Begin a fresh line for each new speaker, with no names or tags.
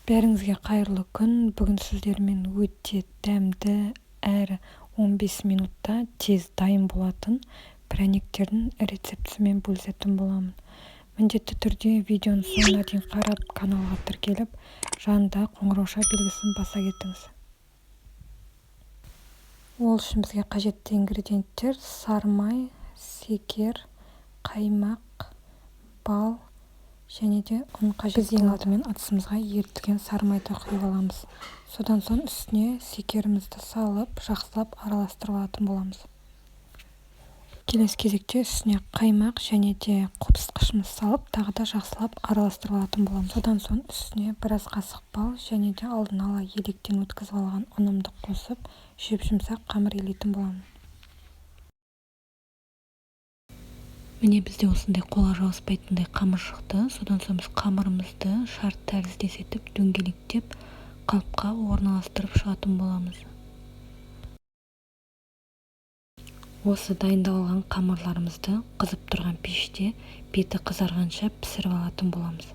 Бәріңізге қайырлы күн. Бүгін сіздермен өте дәмді әрі 15 минутта тез дайын болатын пряниктердің рецептісімен бөлісетін боламын. Міндетті түрде видеоның соңына дейін қарап, каналға тіркеліп, жанындағы қоңырауша белгісін баса кетіңіз. Ол үшін бізге қажетті ингредиенттер: сары май, секер, қаймақ, бал және де ұн қажет. Біз ең алдымен ыдысымызға ерітілген сары майды құйып аламыз. Содан соң үстіне секерімізді салып, жақсылап араластырып алатын боламыз. Келесі кезекте үстіне қаймақ және де қопсытқышымызды салып, тағы да жақсылап араластырып алатын боламыз. Содан соң үстіне біраз қасық бал және де алдын ала електен өткізіп алған ұнымды қосып, жұп-жұмсақ қамыр илейтін боламын. Міне, бізде осындай қолға жабыспайтындай қамыр шықты. Содан соң біз қамырымызды шар тәріздес етіп дөңгелектеп, қалыпқа орналастырып шығатын боламыз. Осы дайындап алған қамырларымызды қызып тұрған пеште беті қызарғанша пісіріп алатын боламыз.